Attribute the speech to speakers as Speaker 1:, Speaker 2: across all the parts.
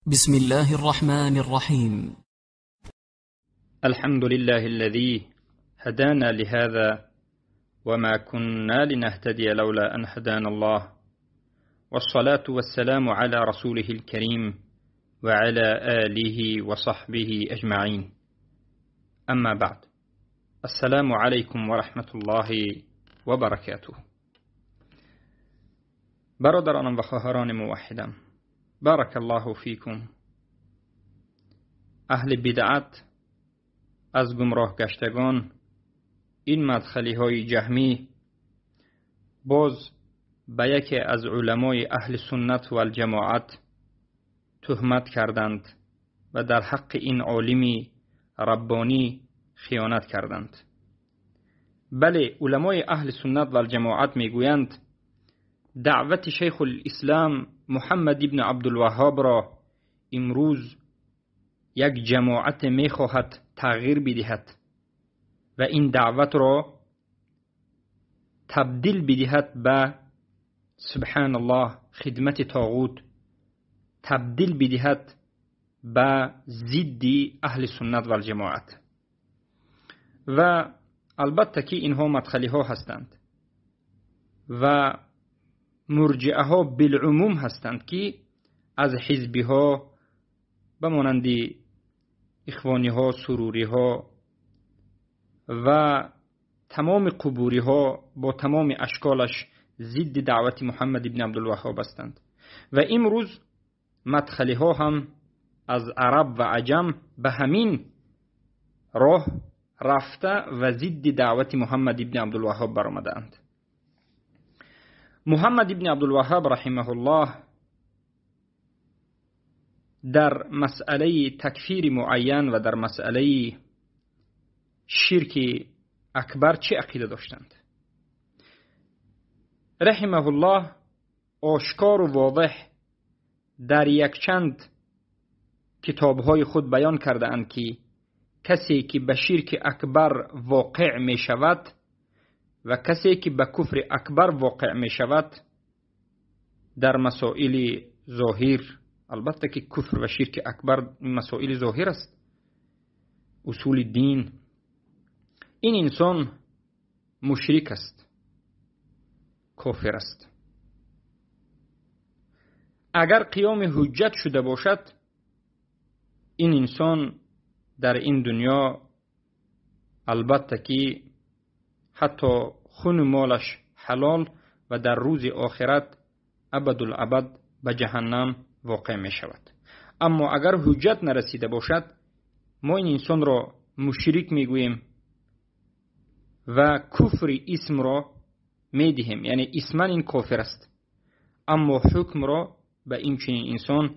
Speaker 1: بسم الله الرحمن الرحيم.
Speaker 2: الحمد لله الذي هدانا لهذا وما كنا لنهتدي لولا أن هدانا الله، والصلاة والسلام على رسوله الكريم وعلى آله وصحبه أجمعين. أما بعد، السلام عليكم ورحمة الله وبركاته. برادرانم و خواهران موحدم، بارک الله فیکم. اهل بدعت از گمراه گشتگان، این مدخلی های جهمی، باز به یکی از علمای اهل سنت و الجماعت تهمت کردند و در حق این عالم ربانی خیانت کردند. بله، علمای اهل سنت و الجماعت میگویند دعوت شیخ الاسلام محمد ابن عبدالوهاب را امروز یک جماعت میخواهد تغییر بدهد و این دعوت را تبدیل بدهد به سبحان الله خدمت طاغوت، تبدیل بدهد به ضد اهل سنت و الجماعت. و البته که اینها مدخلی ها هستند و مرجعه ها بالعموم هستند که از حزبی ها به مانند اخوانی ها، سروری ها و تمام قبوری ها با تمام اشکالش ضد دعوت محمد ابن عبدالوهاب هستند. و امروز مدخلی ها هم از عرب و عجم به همین راه رفته و ضد دعوت محمد ابن عبدالوهاب برآمدند. محمد ابن عبدالوهاب رحمه الله در مسئله تکفیر معین و در مسئله شرک اکبر چه عقیده داشتند؟ رحمه الله آشکار و واضح در یکچند کتابهای خود بیان کرده اند که کسی که به شرک اکبر واقع می شود و کسی که به کفر اکبر واقع می شود در مسائل ظاهر، البته که کفر و شرک اکبر مسائل ظاهر است، اصول دین، این انسان مشرک است، کافر است. اگر قیام حجت شده باشد، این انسان در این دنیا البته که حتی خون مالش حلال و در روز آخرت ابدالابد به جهنم واقع می شود. اما اگر حجت نرسیده باشد، ما این انسان را مشرک می گوییم و کفر اسم را می دهیم، یعنی اسما این کافر است، اما حکم را به این چنین انسان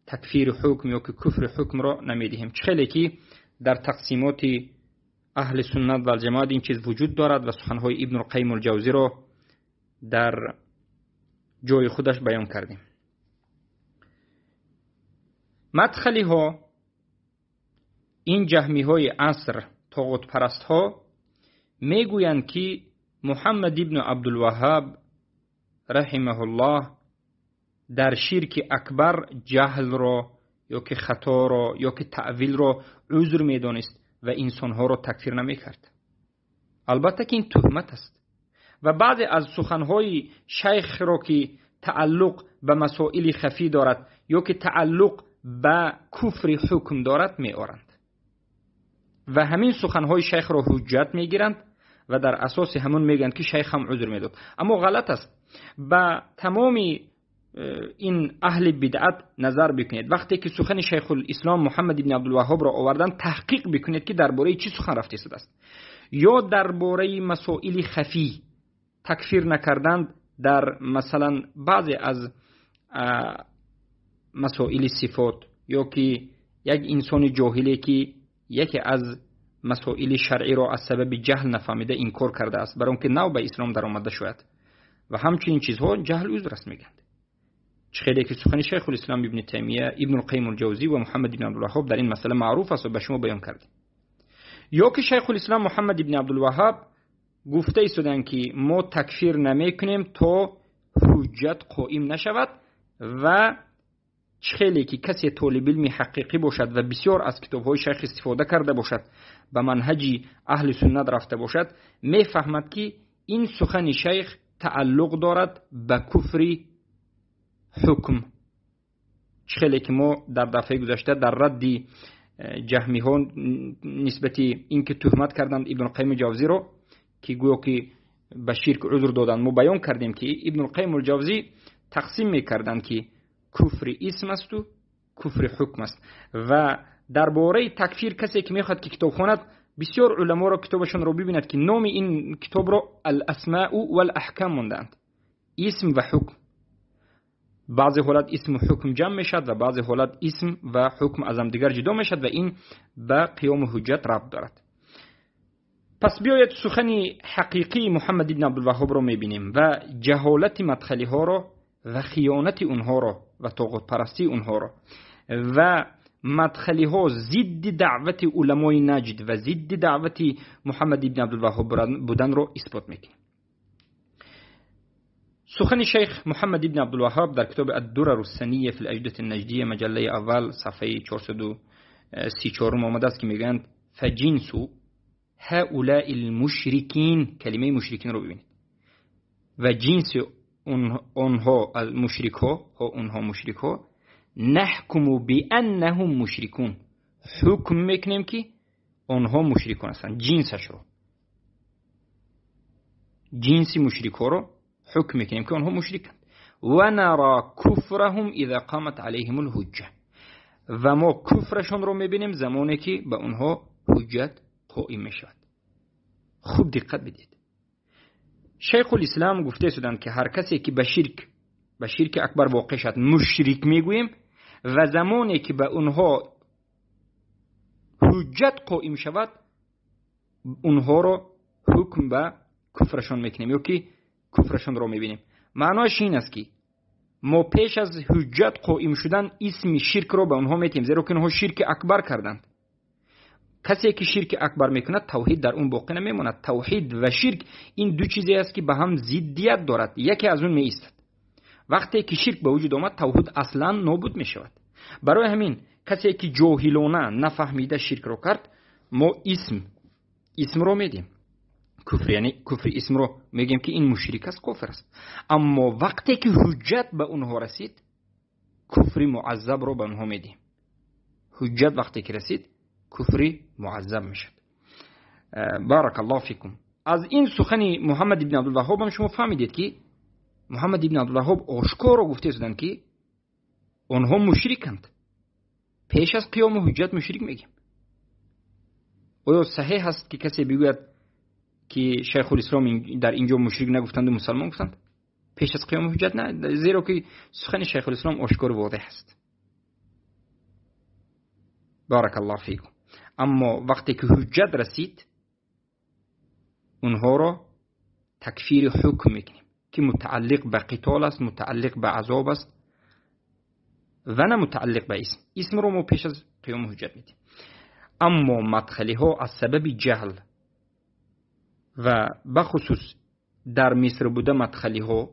Speaker 2: تکفیر حکم یا که کفر حکم را نمی دهیم. چه که در تقسیمات اهل سنت و الجماعت این چیز وجود دارد و سخنهای ابن القیم الجوزی را در جای خودش بیان کردیم. مدخلی ها، این جهمی های عصر، طاغوت پرست ها، میگویند که محمد ابن عبدالوهاب رحمه الله در شرک اکبر جهل را یا که خطا را یا که تأویل را عذر میدانست و انسانها را تکفیر نمیکرد. البته که این تهمت است و بعضی از سخنهای شیخ را که تعلق به مسائل خفی دارد یا که تعلق به کفر حکم دارد می آرند و همین سخنهای شیخ را حجت میگیرند و در اساس همون میگن که شیخ هم عذر میداد. اما غلط است. به تمام این اهل بدعت نظر بکنید، وقتی که سخن شیخ الاسلام محمد ابن عبدالوهاب را آوردن، تحقیق بکنید که درباره چی سخن رفته است. یا درباره مسائل خفی تکفیر نکردند در مثلا بعضی از مسائل صفات، یا که یک انسان جاهلی که یکی از مسائل شرعی را از سبب جهل نفهمیده انکار کرده است، برای اینکه نو به اسلام در آمده شود و همچنین چیزها جهل عذر است میگند. چه که سخن شیخ الاسلام ابن تیمیه، ابن القیم الجوزی و محمد ابن عبدالوهاب در این مسئله معروف است و به شما بیان کردیم. یا که شیخ الاسلام محمد ابن عبدالوهاب گفته ایستادند که ما تکفیر نمیکنیم تا حجت قائم نشود و Чӣ хеле ки касе толибилми ҳақиқӣ бошад ва бисёр аз китобҳои шайх истифода карда бошад, ба манҳаҷи аҳли суннат рафта бошад, мефаҳмад, ки ин сухани шайх тааллуқ дорад ба куфри ҳукм. Чӣ хеле ки мо дар дафъаи гузашта дар радди ҷаҳмиҳо нисбати ин ки туҳмат карданд Ибнулқайими Ҷавзиро, ки гӯё ки ба ширк узр доданд, мо баён кардем, ки Ибнулқайим Ҷавзӣ тақсим мекарданд, ки куфри исм асту куфри ҳукм аст. Ва дар бораи такфир касе ки мехоҳад ки китоб хонад, бисёр уламоро китобашонро бибинад, ки номи ин китобро Аласмау валаҳкам мондаанд, исм ва ҳукм. Баъзе ҳолат исму ҳукм ҷамъ мешавад ва баъзе ҳолат исм ва ҳукм аз ҳамдигар ҷудо мешавад ва ин ба қиёму ҳуҷҷат рабт дорад. Пас биёед сухани ҳақиқии Муҳаммад ибн Абдулваҳҳобро мебинем ва ҷаҳолати мадхалиҳоро ва хиёнати онҳоро ва тоғутпарастии онҳоро ва мадхалиҳо зидди даъвати уламои наҷд ва зидди даъвати Муҳаммад ибн Абдулваҳҳоб буданро исбот мекунем. Сухани шайх Муҳаммад ибн Абдулваҳҳоб дар китоби Аддурару Сания фи лаҷдати наҷдия, маҷаллаи аввал, сафҳаи 434 омадааст, ки мегӯянд: фаҷинсу ҳаулаи лмушрикин. Калимаи мушрикинро бибинед. Ва ҷинси онҳо, мушрикҳо, онҳо мушрикҳо, наҳкуму бианнаҳум мушрикун, ҳукм мекунем, ки онҳо мушрикон ҳастанд. Ҷинсашро, ҷинси мушрикҳоро ҳукм мекунем, ки онҳо мушриканд. Ва нара куфраҳум иза қамат алайҳим лҳуҷҷа, ва мо куфрашонро мебинем замоне ки ба онҳо ҳуҷҷат қоим мешавад. Хуб диққат бидиҳед. Шайхулислам гуфта шуданд, ки ҳар касе ки ба ширки акбар воқеъ шавад, мушрик мегӯем ва замоне ки ба онҳо ҳуҷҷат қоим шавад, онҳоро ҳукм ба куфрашон мекунем ё ки куфрашонро мебинем. Маънояш ин аст, ки мо пеш аз ҳуҷҷат қоим шудан исми ширкро ба онҳо метиҳем, зеро ки онҳо ширки акбар карданд. Касе ки ширки акбар мекунад, тавҳид дар он боқӣ намемонад. Тавҳид ва ширк ин ду чизе аст, ки ба ҳам зиддият дорад, яке аз он меистад. Вақте ки ширк ба вуҷуд омад, тавҳид аслан нобуд мешавад. Барои ҳамин касе ки ҷоҳилона нафаҳмида ширкро кард, мо исмро медиҳем, куфр, яъне куфри исмро мегӯем, ки ин мушрик аст, кофир аст. Аммо вақте ки ҳуҷҷат ба онҳо расид, куфри муаззабро ба онҳо медиҳем. Ҳуҷҷат вақте ки расид, куфри муаззаб мешавад. Баракаллоҳу фикум. Аз ин сухани Муҳаммад ибн Абдулваҳҳоб ҳам шумо фаҳмидед, ки Муҳаммад ибн Абдулваҳҳоб ошкоро гуфта шуданд, ки онҳо мушриканд. Пеш аз қиёму ҳуҷҷат мушрик мегӯем. Оё саҳеҳ аст, ки касе бигӯяд, ки Шайхулислом дар инҷо мушрик нагуфтанду мусалмон гуфтанд пеш аз қиёму ҳуҷҷат? На, зеро ки сухани Шайхулислом ошкору возеҳ аст. Баракаллоҳу фикум. Аммо вақте ки ҳуҷҷат расид, онҳоро такфири ҳукм мекунем, ки мутааллиқ ба қитол аст, мутааллиқ ба азоб аст ва на мутааллиқ ба исм. Исмро мо пеш аз қиёму ҳуҷҷат медиҳем. Аммо мадхалиҳо аз сабаби ҷаҳл ва бахусус дар Миср буда мадхалиҳо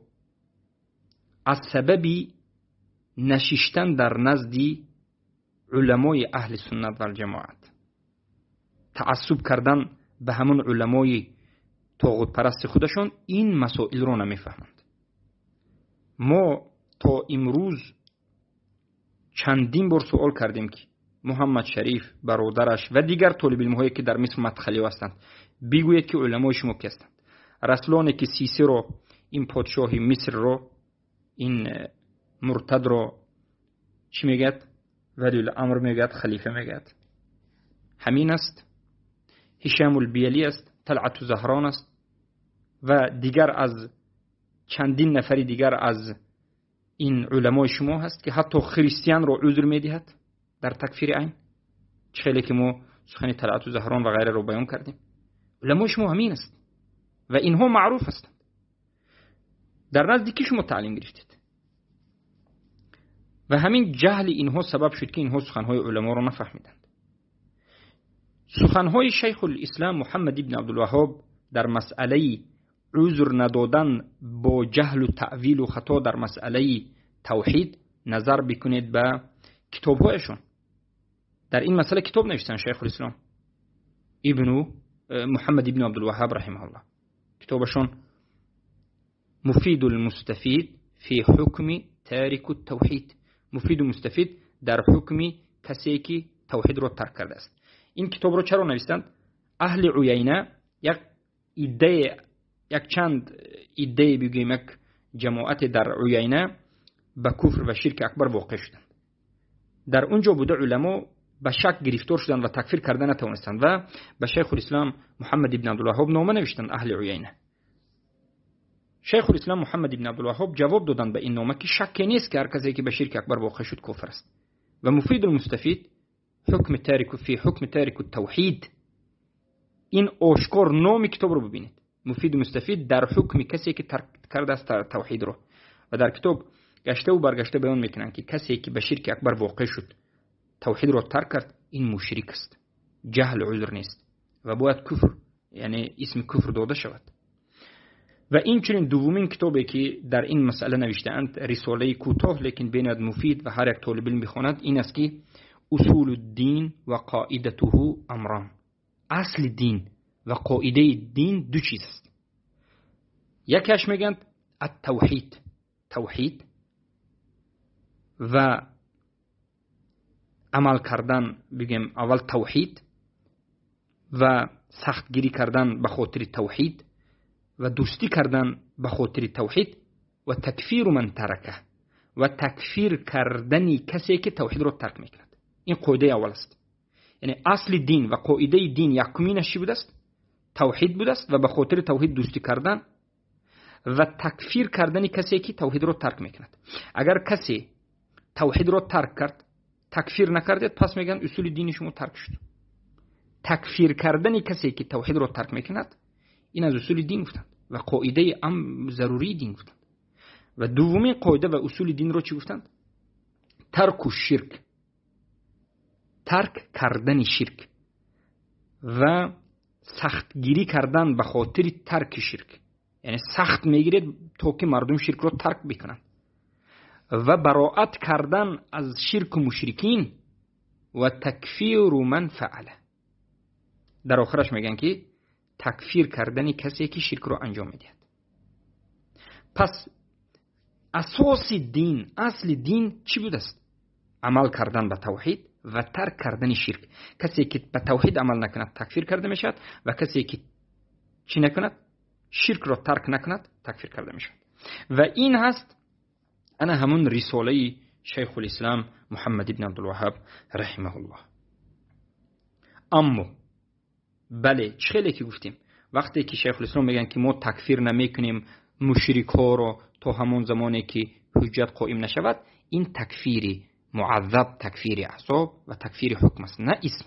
Speaker 2: аз сабаби нашиштан дар назди уламои аҳли суннат валҷамоат, таассуб кардан ба ҳамон уламои тоғутпарасти худашон, ин масоилро намефаҳманд. Мо то имрӯз чандин бор суол кардем, ки Муҳаммад Шариф, бародараш ва дигар толибилмҳое, ки дар Миср мадхалиҳо ҳастанд, бигӯед, ки уламои шумо ки ҳастанд. Раслоне ки Сисиро, ин подшоҳи Мисрро, ин муртадро чӣ мегӯяд? Валиул-амр мегӯяд, халифа мегӯяд. Ҳамин аст. Ҳишамулбиялӣ аст, Талъату Заҳрон аст ва дигар аз чандин нафари дигар аз ин уламои шумо ҳаст, ки ҳатто христианро узр медиҳад дар такфири айн. Чӣ хеле ки мо сухани Талъату Заҳрон ва ғайраро баён кардем. Уламои шумо ҳамин аст ва инҳо маъруф ҳастанд. Дар назди ки шумо таълим гирифтед? Ва ҳамин ҷаҳли инҳо сабаб шуд, ки инҳо суханҳои уламоро нафаҳмиданд. Суханҳои Шайхулислам Муҳаммад ибн Абдулваҳҳоб дар масъалаи узр надодан бо ҷаҳлу таъвилу хато дар масъалаи тавҳид назар бикунед ба китобҳояшон. Дар ин масъала китоб навиштанд Шайхулислом ибну Муҳаммад ибн Абдулваҳҳаб раҳимаҳуллоҳ. Китобашон Муфидул Мустафид фи ҳукми тарику тавҳид. Муфиду Мустафид дар ҳукми касе ки тавҳидро тарк кардааст. Ин китобро чаро навиштанд? Аҳли Уяйна як иддае, як чанд иддае бигӯем, як ҷамоате дар Уяйна ба куфр ва ширки акбар воқеъ шуданд. Дар он ҷо буда уламо ба шак гирифтор шуданд ва такфир карда натавонистанд ва ба Шайхулислом Муҳаммад ибн Абдулваҳҳоб нома навиштанд аҳли Уяйна. Шайхулислом Муҳаммад ибн Абдулваҳҳоб ҷавоб доданд ба ин нома ки шакке нест ки ҳар касе ки ба ширки акбар воқеъ шуд кофир аст. Ва Муфидул Мустафид ҳукми тарику фи ҳукми тарику тавҳид, ин ошкор номи китобро бибинед. Муфиду Мустафид дар ҳукми касе ки тарк кардааст тавҳидро. Ва дар китоб гаштаву баргашта баён мекунанд ки касе ки ба ширки акбар воқеъ шуд, тавҳидро тарк кард, ин мушрик аст. Ҷаҳл узр нест ва бояд куфр, яъне исми куфр дода шавад. Ва инчунин дуввумин китобе ки дар ин масъала навиштаанд, рисолаи кӯтоҳ лекин бениҳоят муфид ва ҳар як толибилм бихонад, ин аст ки усулу дин ва қоидатуҳу амрон. Асли дин ва қоидаи дин ду чиз аст. Якеаш мегӯянд ат-тавҳид, тавҳид ва амал кардан, бигӯем аввал тавҳид ва сахтгирӣ кардан ба хотири тавҳид ва дӯстӣ кардан ба хотири тавҳид ва такфиру ман тарака, ва такфир кардани касе ки тавҳидро тарк мекунад. Ин қоидаи аввал аст. Яъне асли дин ва қоидаи дин якуминаш чӣ будааст? Тавҳид будааст ва ба хотири тавҳид дӯстӣ кардан ва такфир кардани касе ки тавҳидро тарк мекунад. Агар касе тавҳидро тарк кард, такфир накардед, пас мегӯянд усули дини шумо тарк шуд. Такфир кардани касе ки тавҳидро тарк мекунад, ин аз усули дин гуфтанд ва қоидаи зарурии дин гуфтанд. Ва дуввумин қоида ва усули динро чӣ гуфтанд? Тарку ширк, тарк кардани ширк ва сахтгирӣ кардан ба хотири тарки ширк. Яъне сахт мегиред то ки мардум ширкро тарк бикунанд ва бароат кардан аз ширку мушрикин ва такфиру ман фаъала. Дар охираш мегӯянд ки такфир кардани касе ки ширкро анҷом медиҳад. Пас асоси дин, асли дин чӣ будааст? Амал кардан ба тавҳид ва тарк кардани ширк. Касе ки ба тавҳид амал накунад такфир карда мешавад ва касе ки чӣ накунад, ширкро тарк накунад, такфир карда мешавад. Ва ин ҳаст ана ҳамун рисолаи Шайхулислам Муҳаммад ибн Абдулваҳҳаб раҳимаҳуллоҳ. Аммо бале, чӣ хеле ки гуфтем, вақте ки Шайхулислом мегӯянд ки мо такфир намекунем мушрикҳоро то ҳамон замоне ки ҳуҷҷат қоим нашавад, ин такфири муаззаб, такфири азоб ва такфири ҳукм аст, на исм.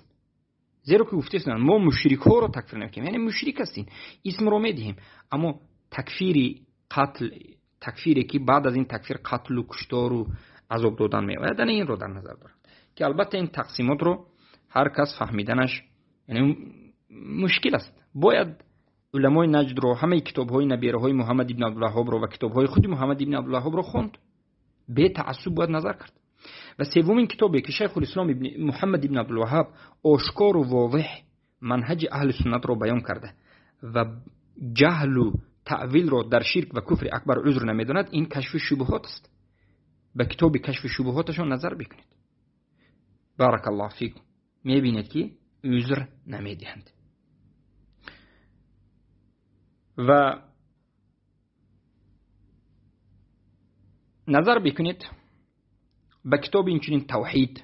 Speaker 2: Зеро ки гуфтаистанд мо мушрикҳоро такфир намекунем, яъне мушрик ҳастин, исмро медиҳем, аммо такфири қатл, такфире ки баъд аз ин такфир қатлу куштору азоб додан меояд, ана инро дар назар дорад ки албатта ин тақсимотро ҳар кас фаҳмиданаш яъне мушкил аст. Бояд уламои наҷдро, ҳамаи китобҳои набираҳои Муҳаммад ибн Абдулваҳҳобро ва китобҳои худи Муҳаммад ибн Абдулваҳҳобро хонд, бетаассуб бояд назар кард. Ва севумин китобе ки Шайхулислом Муҳаммад ибн Абдулваҳҳаб ошкору возеҳ манҳаҷи аҳли суннатро баён карда ва ҷаҳлу таъвилро дар ширк ва куфри акбар узр намедонад, ин кашфи шубҳот аст. Ба китоби кашфи шубҳоташон назар бикунед. Баракаллоҳу фикум. Мебинед ки узр намедиҳанд. Ва назар бикунед ба китоби инчунин тавҳид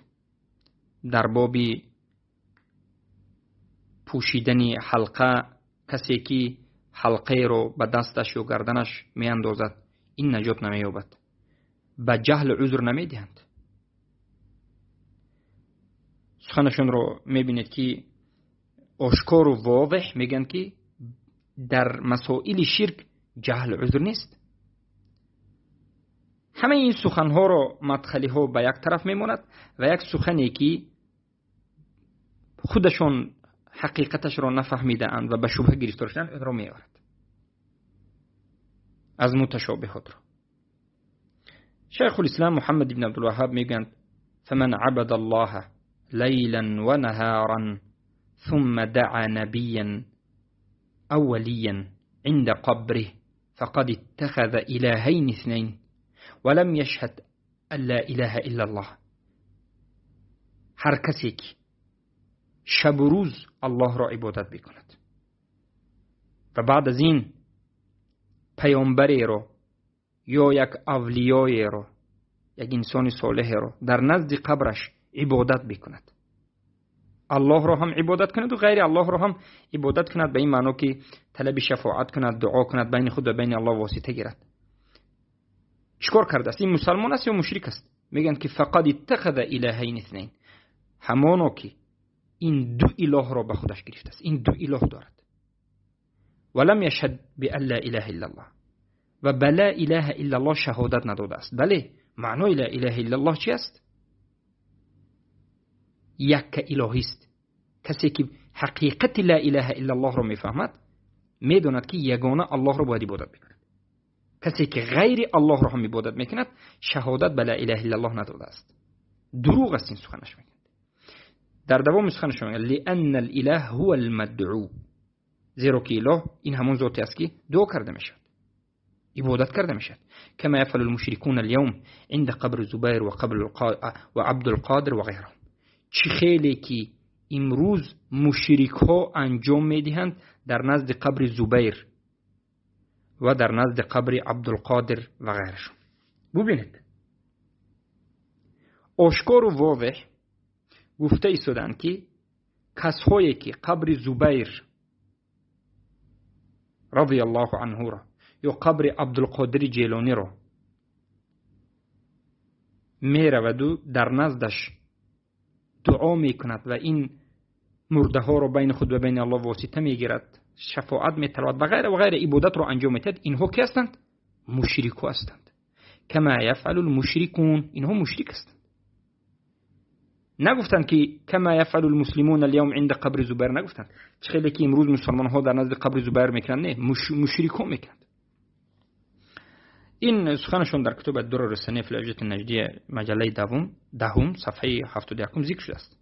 Speaker 2: дар боби пӯшидани ҳалқа, касе ки ҳалқаеро ба дасташ ё гарданаш меандозад, ин наҷот намеёбад. Ба ҷаҳл узр намедиҳанд. Суханашонро мебинед ки ошкору возеҳ мегӯянд ки дар масоили ширк ҷаҳл узр нест. Ҳамаи ин суханҳоро мадхалиҳо ба як тараф мемонад ва як сухане ки худашон ҳақиқаташро нафаҳмидаанд ва ба шубҳа гирифтор шуданд, онро меорад аз муташобиҳотро. شیخ الاسلام محمد بن عبدالوهاب میگویند فمن عبد الله لیلا و نهارا ثم دعا نبیا او ولیا عند قبره فقد اتخذ إلهين اثنين ولم يشهد أن لا إله إلا الله. هر کسی که شب و روز الله را عبادت بکند و بعد از این پیامبری را یا یک اولیای را، یک انسان صالح را در نزد قبرش عبادت بکند، الله را هم عبادت کند و غیر الله را هم عبادت کند، به این معنا که طلب شفاعت کند، دعا کند، بین خود و بین الله واسطه گیرد، چیکار کرده است؟ این مسلمان است یا مشرک است؟ میگن که فقد اتخذ الهین اثنین، همانا که این دو اله را به خودش گرفته است، این دو اله دارد. ولم یشهد بان لا اله الا الله، و به لا اله الا الله شهادت نداده است. بله، معنای لا اله الا الله چی است؟ یک الهی است. کسی که حقیقت لا اله الا الله را میفهمد میداند که یگانه الله را باید عبادت بکند. کسی که غیر الله را هم عبادت میکند شهادت به لا اله الا الله نداده است. دروغ است این سخنش میگن. در دوام سخنش میگن لان الاله هو المدعو، زیرا که اله این همون ذاتی است که دعا کرده میشود، عبادت کرده میشود. کما یفعل المشرکون اليوم عند قبر زبیر و قبر و عبد القادر و غیرهم. چی خیلی که امروز مشرک ها انجام میدهند در نزد قبر زبیر و در نزد قبر عبدالقادر و غیرشون. ببینید آشکار و واضح گفته ایستادند که کسایی که قبر زبیر رضی الله عنه را یا قبر عبدالقادر جیلانی را میرود و در نزدش دعا میکند و این مرده ها را بین خود و بین الله واسطه میگیرد، شفاعت میطلبد و غیره و غیره، عبادت را انجام میدهد، اینها کی هستند؟ مشرک هستند. کما یفعل المشرکون، اینها مشرک هستند. نگفتند که کما یفعل المسلمون اليوم عند قبر زبیر، نگفتند چه خیلی که امروز مسلمان ها در نزد قبر زبیر میکنند، نه، مشرک ها میکنند. این سخنشون در کتاب الدرر السنیه فی العجة النجدیه مجله دهم صفحه 71 ذکر شده است.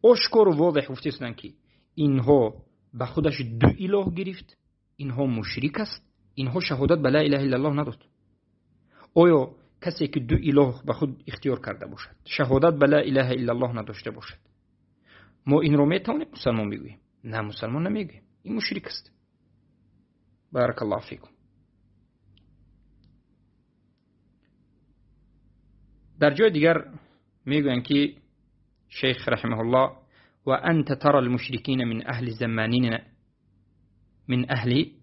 Speaker 2: آشکار و واضح گفته شدند که اینها به خودش دو اله گرفت، اینها مشرک است، اینها شهادت به لا اله الا الله نداد. آیا کسی که دو اله به خود اختیار کرده باشد، شهادت به لا اله الا الله نداشته باشد، ما این رو میتوانیم مسلمان بگوییم؟ نه، مسلمان نمیگوییم، این مشرک است. بارک الله فیکم. در جای دیگر میگویند که شیخ رحمه الله و انت ترى المشركين من اهل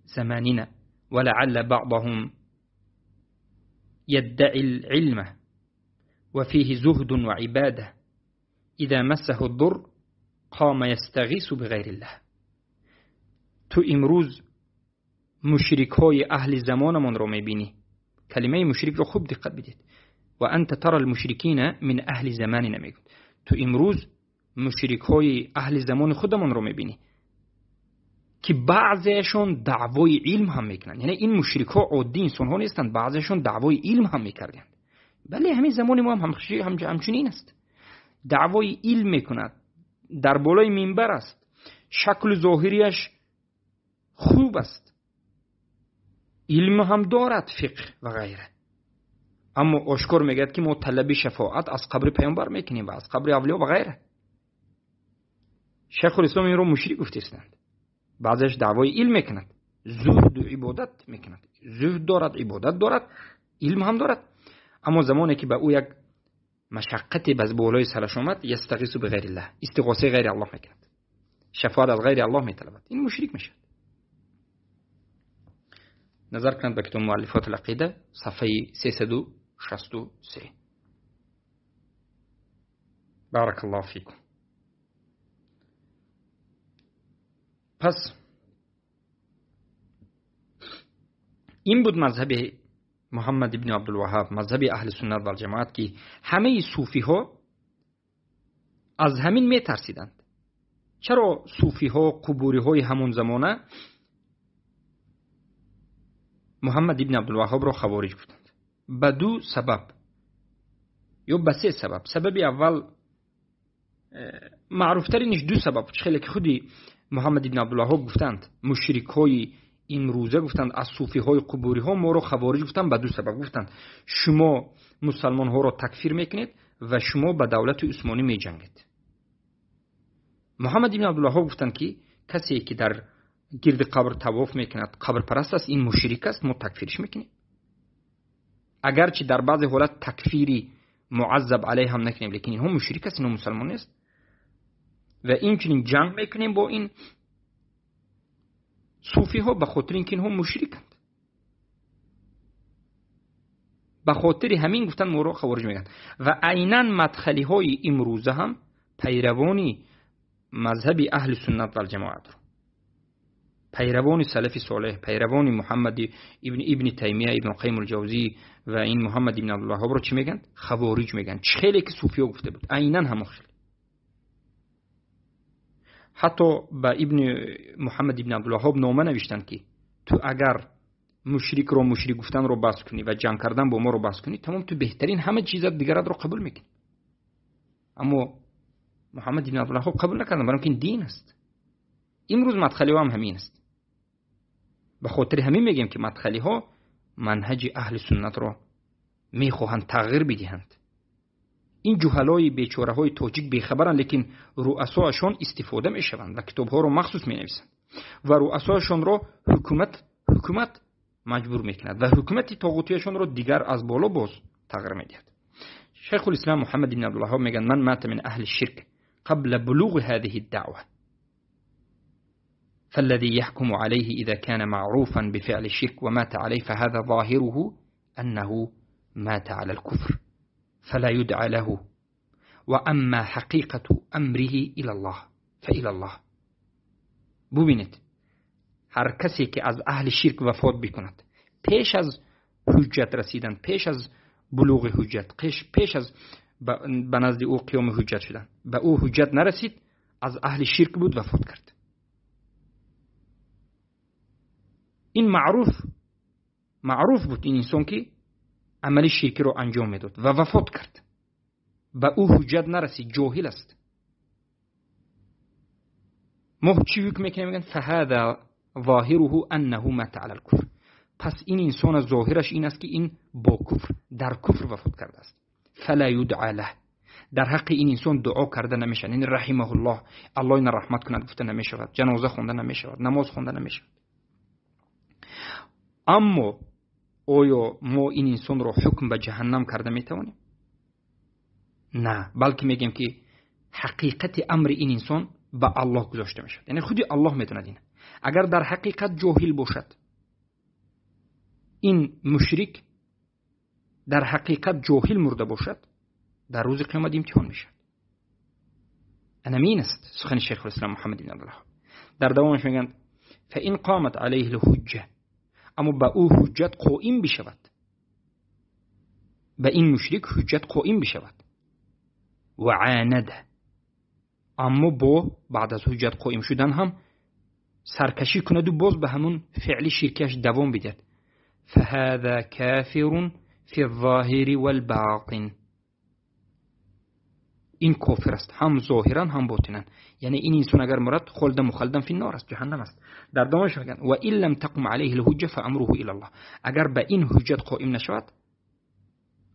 Speaker 2: زماننا ولعل بعضهم يدعي العلم وفيه زهد وعبادة إذا مسه الضر قام يستغيث بغير الله. تو امروز مشرک های اهل زمانمان رو میبینی. کلمه مشرک رو خوب دقت بدید. و انت ترى المشرکین من اهل زماننا میگه. تو امروز مشرک های اهل زمان خودمون رو میبینی که بعضیشون دعوای علم هم میکنن. یعنی این مشرک ها عادی انسان ها نیستند، بعضیشون دعوای علم هم میکردند. بله، همین زمان ما هم همچنین است. دعوای علم میکند، در بالای منبر است، شکل ظاهریش خوب است، علم هم دارد، فقه و غیره، اما آشکار میگه که ما طلب شفاعت از قبر پیامبر میکنیم و از قبر اولیا و غیره. شیخ الاسلام این رو مشرک گفتند. بعضیش دعوای علم میکند، زهد و عبادت میکند، زهد دارد، عبادت دارد، علم هم دارد، اما زمانی که به او یک مشقتی بز بالای سرش آمد، یستغیث بغیر الله، استغاثه غیر الله میکند، شفاعت از غیر الله میطلبد، این مشرک میشد. نظر کنند به کتاب مؤلفات العقیده صفحه 363. بارک الله فیکم. پس این بود مذهب محمد ابن عبدالوهاب، مذهب اهل سنت و الجماعت که همه صوفی ها از همین می ترسیدند. چرا صوفی ها قبوری های همون زمانه محمد ابن عبدالوهاب را خوارج گفتند؟ Ба ду сабаб ё ба се сабаб. Сабаби аввал, маъруфтариниш ду сабаб, чӣ хеле ки худи Муҳаммад ибн Абдулваҳҳоб гуфтанд, мушрикҳои имрӯза гуфтанд, аз суфиҳои қубуриҳо моро хавориҷ гуфтанд ба ду сабаб. Гуфтанд, шумо мусалмонҳоро такфир мекунед ва шумо ба давлати усмонӣ меҷангед. Муҳаммад ибн Абдулваҳҳоб гуфтанд, ки касе ки дар гирди қабр тавоф мекунад, қабрпараст аст, ин мушрик аст, мо такфириш мекунем. Агарчи дар баъзе ҳолат такфири муаззаб алайҳ ҳам накунем, лекин инҳо мушрик аст, инҳо мусалмон нест. Ва инчунин ҷанг мекунем бо ин суфиҳо ба хотири ин ки инҳо мушриканд. Ба хотири ҳамин гуфтанд моро хавориҷ мегӯянд. Ва айнан мадхалиҳои имрӯза ҳам пайравони мазҳаби аҳли суннат валҷамоатро, пайравони салафи солеҳ, пайравони Муҳаммад ибни Таймия, ибн Қайим алҷавзӣ ва ин Муҳаммад ибн Абдулваҳҳобро чӣ мегӯянд? Хавориҷ мегӯянд. Чӣ хеле ки суфиҳо гуфта буд, айнан ҳамон хел. Ҳатто ба ибни Муҳаммад ибн Абдулваҳҳоб нома навиштанд, ки ту агар мушрикро мушрик гуфтанро бас кунӣ ва ҷанг кардан бо моро бас кунӣ, тамом, ту беҳтарин ҳама чизат дигаратро қабул мекунӣ. Аммо Муҳаммад ибн Абдулваҳҳоб қабул накарданд, барои ин дин аст. Имрӯз мадхалиҳо ҳам ҳамин аст. Ба хотири ҳамин мегӯем, ки мадхалиҳо манҳаҷи аҳли суннатро мехоҳанд тағйир бидиҳанд. Ин ҷуҳалои бечораҳои тоҷик бехабаранд, лекин руасоашон истифода мешаванд ва китобҳоро махсус менависанд ва руасоашонро ҳукумат маҷбур мекунад ва ҳукумати тоғутияшонро дигар аз боло боз тағйир медиҳад. Шайхулислам Муҳаммад ибн Абдулваҳҳоб мегӯянд: ман мата мин аҳли ширк қабла булуғи ҳадиҳи даъва فالذي يحكم عليه إذا كان معروفا بفعل الشرك ومات عليه فهذا ظاهره أنه مات على الكفر فلا يدعى له، وأما حقيقة أمره إلى الله فإلى الله. ببینید، هر کسی که از اهل شرک وفات بکند پیش از حجت رسیدن، پیش از بلوغ حجت، پیش از به نزد او قیام حجت شدن، به او حجت نرسید، از اهل شرک بود، وفات کرد. این معروف بود این انسان که عمل شرکی رو انجام میداد و وفات کرد، به او حجت نرسید، جاهل است. ما چی حکم میکنیم؟ میگن فهذا ظاهره انه مات علی الكفر. پس این انسان ظاهرش این است که این با کفر، در کفر وفات کرده است. فلا یدعى له، در حق این انسان دعا کرده نمیشه، یعنی رحمه الله، الله این رحمت کند گفته نمیشود، جنازه خونده نمیشود، نماز خونده نمیشود. اما آیا ما این انسان را حکم به جهنم کرده میتوانیم؟ نه، بلکه میگیم که حقیقت امر این انسان به الله گذاشته میشود، یعنی خودی الله میتواند این. اگر در حقیقت جاهل باشد، این مشرک در حقیقت جاهل مرده باشد، در روز قیامت امتحان میشود. انمین است سخن شیخ الاسلام محمد بن عبدالوهاب. در دوامش میگن فإن قامت علیه الحجه، اما به او حجت قائم بشود، به این مشرک حجت قائم بشود، و عانده، اما با بعد از حجت قائم شدن هم سرکشی کند و باز به همون فعل شرکش دوام بدهد، فهذا کافر فی الظاهر والباطن، این کافر است هم ظاهرا هم باطنا. یعنی این انسان اگر مرد خلد مخلدا فی النار است، جهنم است. در دوامش میگن و ان لم تقم علیه الحجه فامره الی الله، اگر به این حجت قائم نشود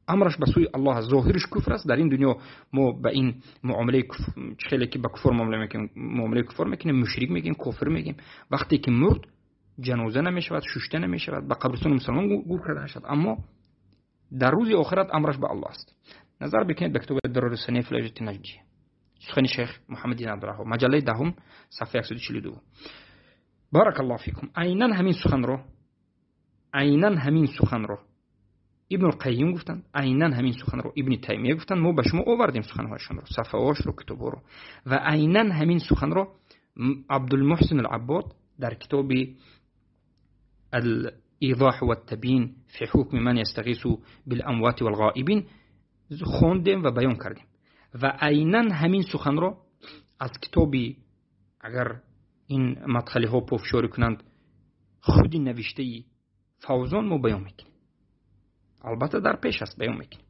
Speaker 2: امرش به سوی الله است، ظاهرش کفر است. در این دنیا ما به این معامله خیلی که به کفر معامله میکنیم، معامله کفر میکنیم، مشرک میگیم، کافر میگیم. وقتی که مرد جنازه نمیشود، ششته نمیشود، به قبرستان مسلمان گور کرده نشود، اما در روز آخرت امرش به الله است. نظر بکنید به کتاب الدرر السنیه فی العجة النجدیه، سخن شیخ محمد بن عبدالوهاب، مجله دهم صفحه 142. بارک الله فیکم. عینا همین سخن رو، عینا همین سخن رو ابن القیم گفتند، عینا همین سخن رو ابن تیمیه گفتند. ما به شما آوردیم سخنهایشان رو، صفحه‌هاش رو، کتاب‌ها رو، و عینا همین سخن رو عبدالمحسن العباد در کتاب الإيضاح والتبيين في حكم من يستغيث بالأموات والغائبين خوندیم و بیان کردیم. و عینا همین سخن رو از کتابی، اگر این مدخلی ها پافشاری کنند، خودی نوشته فوزان ما بیان میکنیم. Албатта дар пеш аст, баён мекунем.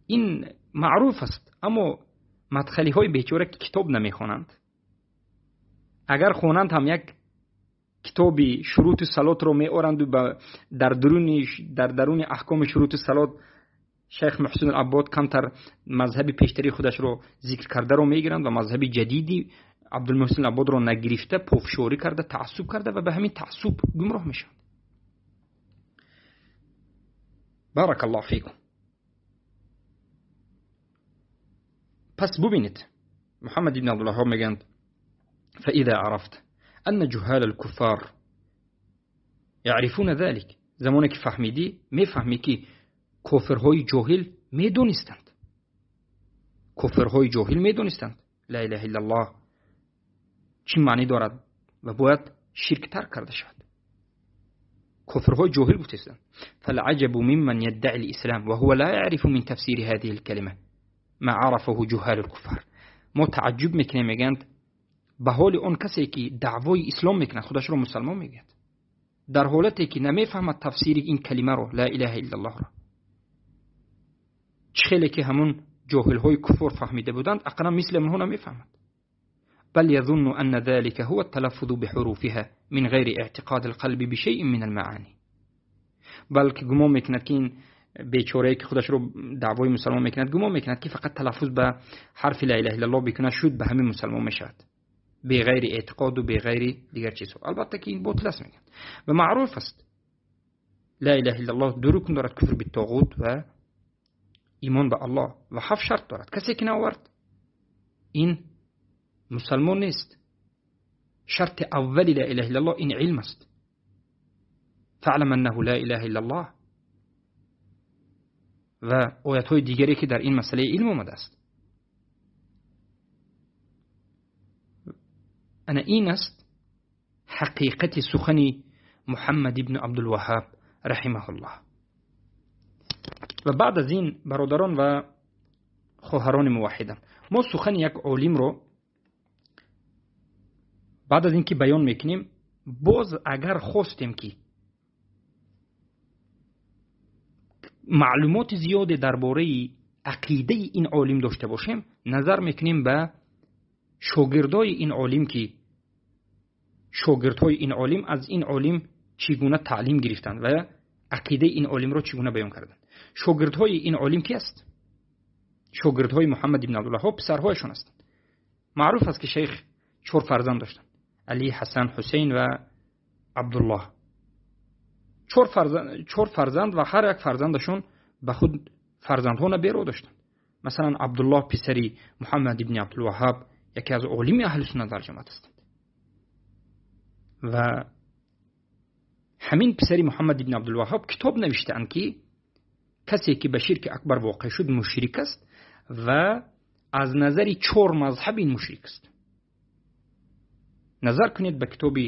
Speaker 2: Ин маъруф аст, аммо мадхалиҳои бечора ки китоб намехонанд, агар хонанд ҳам як китоби шурути салотро меоранду дар даруни аҳкоми шурути салот шайх Муҳсин Аббод камтар мазҳаби пештари худашро зикр кардаро мегиранд ва мазҳаби ҷадиди Абдулмуҳсин Аббодро нагирифта, пофшорӣ карда, таассуб карда ва ба ҳамин таассуб гумроҳ мешаванд. Барак Аллоҳ фикум. Пас бубинед, Муҳаммад ибн Абдулваҳҳоб мегӯянд: فإذا عرفت أن جهال الكفار يعرفون ذلك، زمانه که فهمیدی میفهمی که کافرهای جاهل میدونستند، کافرهای جاهل میدونستند لا اله الا الله چی معنی دارد و باید شرک ترک کرده شود. کافرهای جاهل گفتند فالعجب ممن يدعي الإسلام وهو لا يعرف من تفسير هذه الكلمة ما عرفه جهال الكفار. ما تعجب میکنه، میگند به حال آن کسی که دعوای اسلام میکند، خودش رو مسلمان میگه، در حالتی که نمیفهمد تفسیر این کلمه رو، لا اله الا الله را، چه خیلی که همون جاهل های کفر فهمیده بودند، اقلا مثل منها نمیفهمد. بل يظن أن ذلك هو التلفظ بحروفها من غير اعتقاد القلب بشيء من المعاني. بلکه گمان میکند که این بیچاره که خودش رو دعوای مسلمان میکند، گمان میکند که فقط تلفظ به حرف لا اله الا الله بکنه شد به همین مسلمان میشود، به غیر اعتقاد و به غیر دیگر چیزها. البته که این باطل است میگن و معروف است لا اله الا الله دو رکن دارد، کفر بالطاغوت و ایمان به الله، و 7 شرط دارد. کسی که نآورد این مسلمان نیست. شرط اول لا اله الا الله این علم است، فعلم انه لا اله الا الله، و آیت های دیگری که در این مسئله علم آمده است. انا این است حقیقت سخن محمد ابن عبدالوهاب رحمه الله. و بعد از این برادران و خواهران موحدان، ما سخن یک عالم رو بعد از اینکه بیان میکنیم، باز اگر خواستیم که معلومات زیاد درباره عقیده این عالم داشته باشیم، نظر میکنیم به شاگردای این عالم که شاگردهای این عالم از این عالم چگونه تعلیم گرفتند و عقیده این عالم را چگونه بیان کردند. شاگردهای این عالم کی است؟ شاگردهای محمد بن عبدالوهاب پسرهایشان هستند. معروف است که شیخ 4 فرزند داشتند: علی، حسن، حسین و عبدالله. 4 فرزند و هر یک فرزندشون به خود فرزندها نبیرو داشتند. مثلا عبدالله پسری محمد بن عبدالوهاب یکی از عالم اهل سنت در جماعت هستند و همین پسری محمد بن عبدالوهاب کتاب نوشتند که کسی که به شرک اکبر واقع شد مشرک است و از نظر 4 مذهب این مشرک است. نظر کنید به کتاب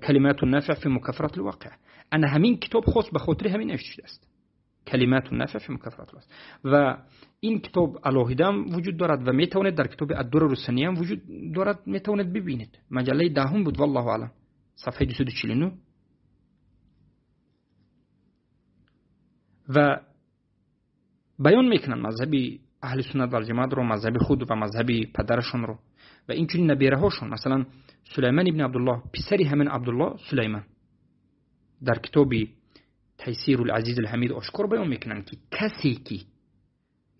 Speaker 2: کلمات النافع فی مکفرات الواقع. انا همین کتاب خاص به خاطر همین نوشته شده است، کلمات النافع فی مکفرات الواقع، و این کتاب علاهیده هم وجود دارد و میتوانید در کتاب الدرر السنیه هم وجود دارد، میتوانید ببینید. مجله 10 بود والله اعلم، صفحه 249. و بیان میکنن مذهب اهل سنت و الجماعت رو، مذهب خود و مذهب پدرشون رو و اینچنین نبیره هاشون. مثلا سلیمان ابن عبدالله پسری همین عبدالله سلیمان در کتاب تیسیر العزیز الحمید آشکار بیان میکنن که کسی که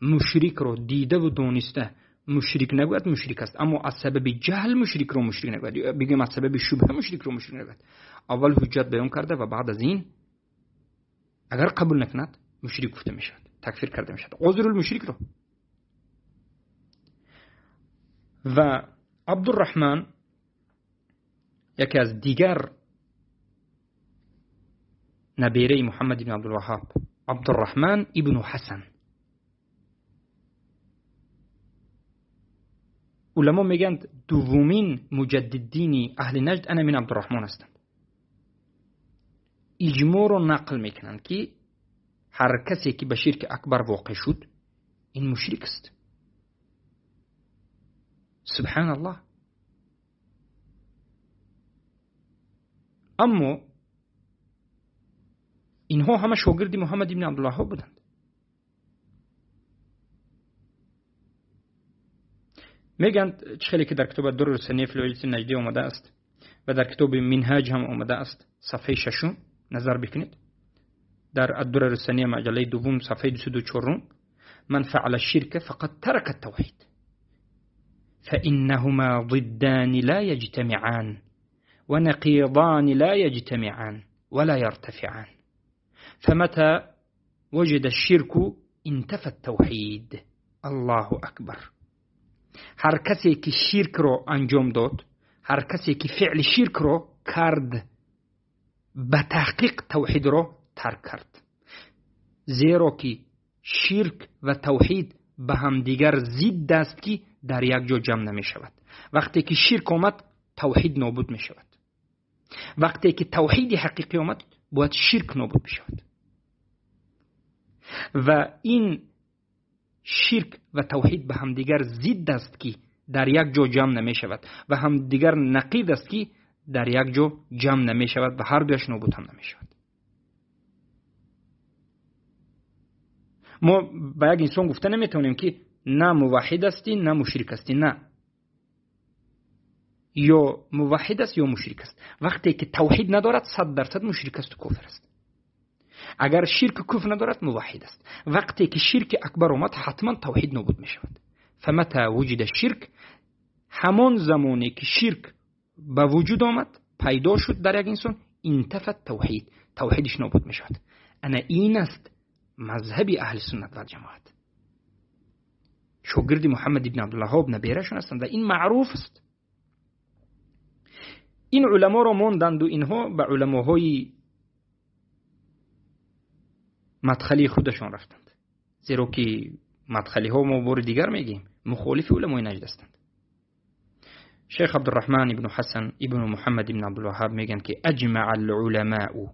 Speaker 2: مشرک رو دیده و دانسته مشرک نگوید مشرک است، اما از سبب جهل مشرک رو مشرک نگوید، بگیم از سبب شبهه مشرک رو مشرک نگوید. اول حجت بیان کرده و بعد از این اگر قبول نکند مشرک گفته میشود، تکفیر کرده میشود، عذر المشرک رو. و عبدالرحمن یکی از دیگر نبیره محمد بن عبدالوهاب، عبدالرحمن ابن حسن، علما میگن دومین مجددین اهل نجد انا من عبدالرحمن هستند. اجماع رو نقل میکنند که هر کسی که به شرک اکبر واقع شد این مشرک است. سبحان الله. اما Инҳо ҳама шогирди Муҳаммад ибни Абдулваҳҳоб буданд. Мегӯянд, чӣ хеле ки дар китоби Дур Саниф Луилси Наҷдӣ омадааст ва дар китоби Минҳаҷ ҳам омадааст, сафҳаи шашум назар бикунед. Дар Ад-Дурар Сания маҷаллаи дуввум сафҳаи 204 من فعل الشرك فقد ترك التوحيد فإنهما ضدان لا يجتمعان ونقيضان لا يجتمعان ولا يرتفعان فمتى وجد الشرك انتفى التوحيد. الله أكبر. هر کسی که شرک رو انجام داد، هر کسی که فعل شرک رو کرد، به تحقیق توحید رو ترک کرد، زیرا که شرک و توحید به همدیگر ضد است که در یک جا جمع نمی شود. وقتی که شرک آمد توحید نابود می شود. وقتی که توحید حقیقی آمد باید شرک نابود بشود. و این شرک و توحید به همدیگر ضد است که در یک جا جمع نمی شود و همدیگر نقید است که در یک جا جمع نمی شود و هر دویش نابود هم نمی شود. ما به یک انسان گفته نمیتونیم که نه موحد هستی نه مشرک هستی، نه، یا موحد است یا مشرک است. وقتی که توحید ندارد 100% مشرک است و کافر است. اگر شرک کفر ندارد موحد است. وقتی که شرک اکبر آمد حتما توحید نابود می شود. فمتى وجد الشرک، همان زمانی که شرک به وجود آمد پیدا شد در یک انسان، انتفى توحید، توحیدش نابود می شود. انا این است مذهب اهل سنت و جماعت. شاگرد محمد ابن عبدالوهاب نبیرشون هستند و این معروف است. این علما را ماندند و اینها به علماهای مدخلی خودشان رفتند، زیرا که مدخلی ها ما بار دیگر میگیم مخالف علمای نجد هستند. شیخ عبدالرحمن ابن حسن ابن محمد ابن عبدالوهاب میگن که اجمع العلماء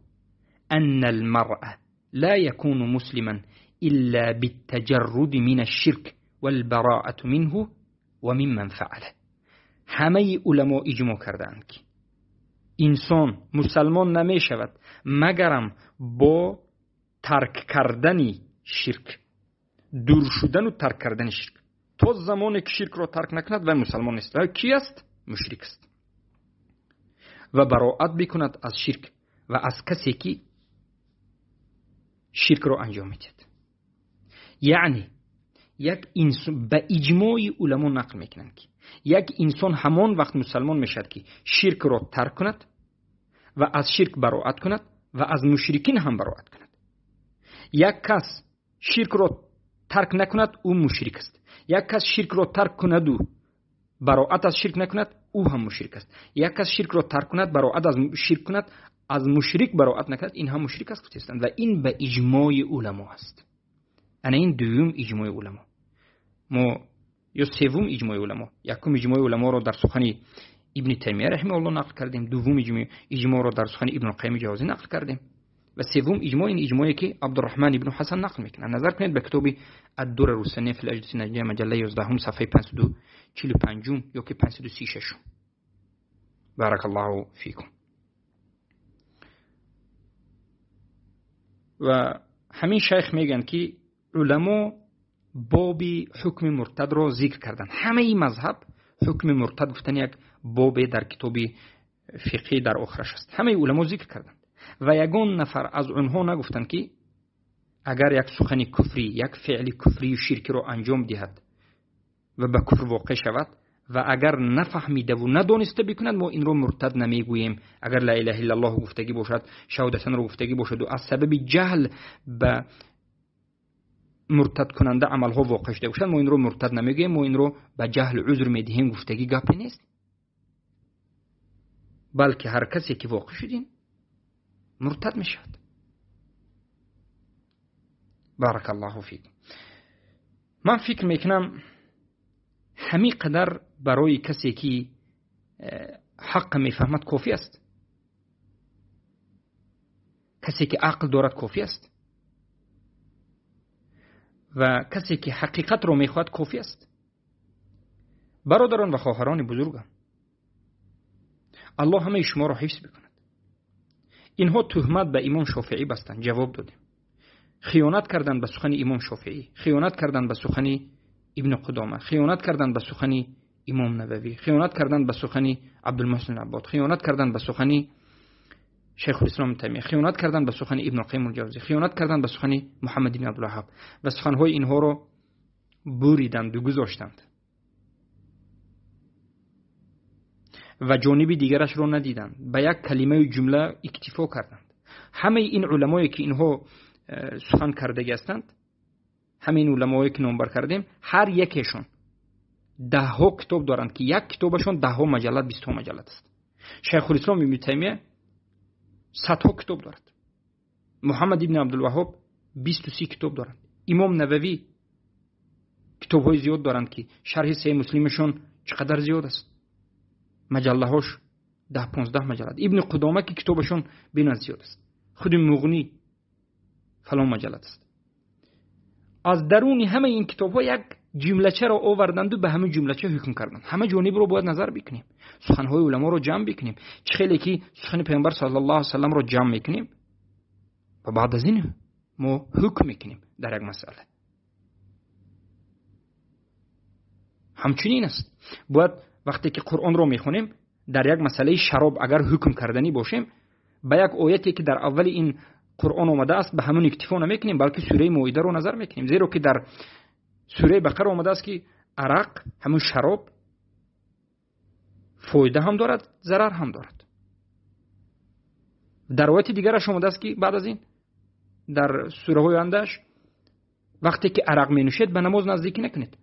Speaker 2: ان المرأة لا يكون مسلما إلا بالتجرد من الشرك والبراءة منه وممن فعله. همه علما اجماع کردند که انسان مسلمان نمی شود مگرم با ترک کردن شرک، دور شدن و ترک کردن شرک. تا زمانی که شرک را ترک نکند و مسلمان نیست. و کی است؟ مشرک است. و براءت بکند از شرک و از کسی که شرک را انجام میدهد. یعنی یک انسان به اجماع علما نقل میکنند که یک انسان همان وقت مسلمان میشد که شرک را ترک کند و از شرک براءت کند و از مشرکین هم براءت کند. یک کس شرک را ترک نکند او مشرک است. یک کس شرک را ترک کند و براءت از شرک نکند او هم مشرک است. یک کس شرک را ترک کند، براءت از شرک کند، از مشرک براءت نکند، این هم مشرک است گفتند و این به اجماع علما است. انا این دوم اجماع علما، ما یا سوم اجماع علما. یکم اجماع علما را در سخن ابن تیمیه رحمه الله نقل کردیم، دوم اجماع را در سخن ابن القیم جوزی نقل کردیم و سوم اجماع این اجماعی که عبدالرحمن ابن حسن نقل میکنه. نظر کنید به کتاب الدر السنیه فی الاجداث النجدیه مجله 11 صفحه 545 یا که 536. بارک الله فیکم. و همین شیخ میگن که علما باب حکم مرتد را ذکر کردن. همه این مذهب حکم مرتد گفتن یک باب در کتاب فقهی در آخرش است. همه علما ذکر کردند و یگان نفر از آنها نگفتند که اگر یک سخن کفری، یک فعل کفری و شرکی را انجام دهد و به کفر واقع شود و اگر نفهمیده و ندانسته بکند ما این را مرتد نمیگوییم. اگر لا اله الا الله گفتگی باشد، شهادتن را گفتگی باشد و از سبب جهل به مرتد کننده عملها واقع شده باشد، ما این را مرتد نمیگوییم، ما این را به جهل عذر میدهیم. گفتگی گپی نیست، بلکه هر کسی که واقع شدین مرتد میشود. بارک الله فیک. من فکر میکنم همین قدر برای کسی که حق میفهمد کافی است، کسی که عقل دارد کافی است و کسی که حقیقت رو میخواد کافی است. برادران و خواهران بزرگم، الله همه شما را حفظ بکند. Инҳо туҳмат ба имом Шофеӣ бастанд, ҷавоб додем. Хиёнат карданд ба сухани имом Шофеӣ, хиёнат карданд ба сухани Ибни Қудома, хиёнат карданд ба сухани имом Нававӣ, хиёнат карданд ба сухани Абдулмуҳсин Аббод, хиёнат карданд ба сухани Шайхулислом Таймия, хиёнат карданд ба сухани Ибни Қайим ал-Ҷавзӣ, хиёнат карданд ба сухани Муҳаммад ибни Абдулваҳҳоб ва суханҳои инҳоро буриданд ва гузоштанд ва ҷониби дигарашро надиданд, ба як калимаю ҷумла иктифо карданд. Ҳамаи ин уламое ки инҳо сухан кардагӣ ҳастанд, ҳамаи ин уламое ки номбар кардем, ҳар якешон даҳҳо китоб доранд ки як китобашон даҳҳо маҷаллад, бистҳо маҷаллад аст. Шайхулислом ибни Таймия садҳо китоб дорад. Муҳаммад ибни Абдулваҳҳоб 23 китоб доранд. Имом Нававӣ китобҳои зиёд доранд ки шарҳи Саҳеҳи Муслимашон чӣ қадар зиёд аст. Маҷаллаҳош 10-15 маҷаллад. Ибни Қудома ки китобашон беназир зиёд аст. Худи Муғнӣ фалон маҷаллад аст. Аз даруни ҳамаи ин китобҳо як ҷумлачаро оварданду ба ҳамин ҷумлача ҳукм карданд. Ҳама ҷонибро бояд назар бикунем, суханҳои уламоро ҷамъ бикунем. Чӣ хеле ки сухани Паёмбар саллаллоҳу алайҳи васалламро ҷамъ мекунем ва баъд аз ин мо ҳукм мекунем дар як масъала. Ҳамчунин аст. Бояд вақте ки Қуръонро мехонем дар як масъалаи шароб агар ҳукм карданӣ бошем, ба як ояте ки дар аввали ин Қуръон омадааст ба ҳамон иктифо намекунем, балки сураи Моидаро назар мекунем. Зеро ки дар сураи Бақара омадааст ки арақ, ҳамон шароб фоида ҳам дорад, зарар ҳам дорад. Дар ояти дигараш омадааст ки баъд аз ин дар сураҳои ояндааш вақте ки арақ менӯшед ба намоз наздикӣ накунед.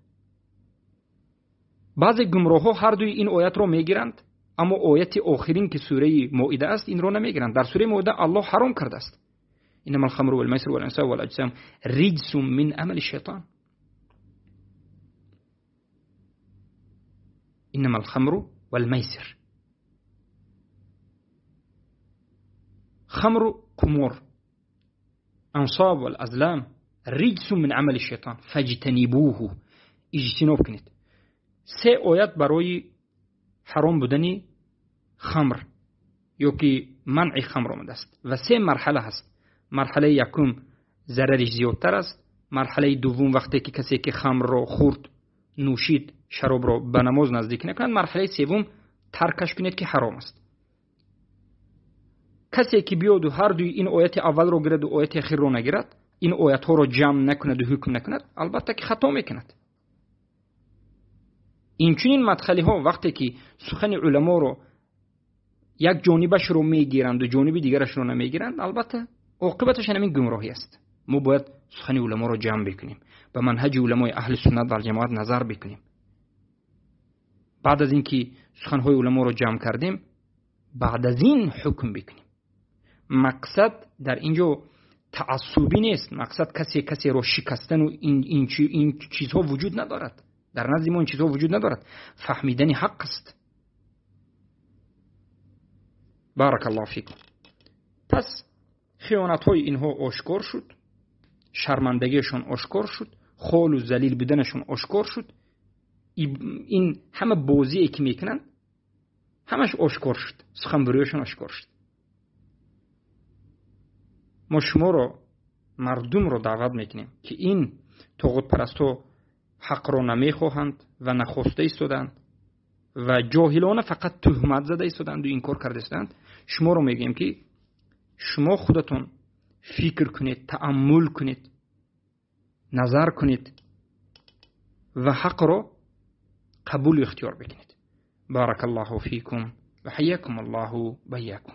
Speaker 2: Баъзе гумроҳҳо ҳар дуи ин оятро мегиранд, аммо ояти охирин ки сураи Моида аст инро намегиранд. Дар сураи Моида Аллоҳ ҳаром кардааст. إنما الخمر والميسر والأنصاب والأجسام رجس من عمل الشيطان. إنما الخمر والميسر، خمر قمور، أنصاب والأزلام رجس من عمل الشيطان فاجتنبوه. اجتناب کنید. سه آیت برای حرام بودن خمر یا که منع خمر آمده است و سه مرحله هست. مرحله یکم ضررش زیادتر است. مرحله دوم وقتی که کسی که خمر را خورد، نوشید، شراب را به نماز نزدیک نکند. مرحله سوم ترکش کنید که حرام است. کسی که بیاد و هر دوی این آیت اول را گیرد و آیت اخیر را نگیرد، این آیت ها را جمع نکند و حکم نکند، البته که خطا میکند. اینچنین مدخلی ها وقتی که سخن علما را یک جانبش رو میگیرند و جانب دیگرش رو نمیگیرند، البته عاقبتش همین گمراهی است. ما باید سخن علما را جمع بکنیم، به منهج علمای اهل سنت و جماعت نظر بکنیم. بعد از اینکه سخنهای علما را جمع کردیم، بعد از این حکم بکنیم. مقصد در اینجا تعصبی نیست. مقصد کسی کسی را شکستن و این چیزها وجود ندارد. در نزد ما این چیزها وجود ندارد. فهمیدن حق است. بارک الله فیکم. پس خیانت‌های اینها آشکار شد، شرمندگیشون آشکار شد، خال و ذلیل بودنشون آشکار شد. این همه بازی که میکنن همش آشکار شد، سخنوریشون آشکار شد. ما شما رو، مردم رو دعوت میکنیم که این طاغوت پرست‌ها حق رو نمیخواهند و نخواسته ایستادند و جاهلانه فقط تهمت زده ایستادند و این کار کرده ایستادند. شما رو میگیم که شما خودتون فکر کنید، تأمل کنید، نظر کنید و حق رو قبول اختیار بکنید. بارک الله فیکم و حیاکم الله و بیاکم.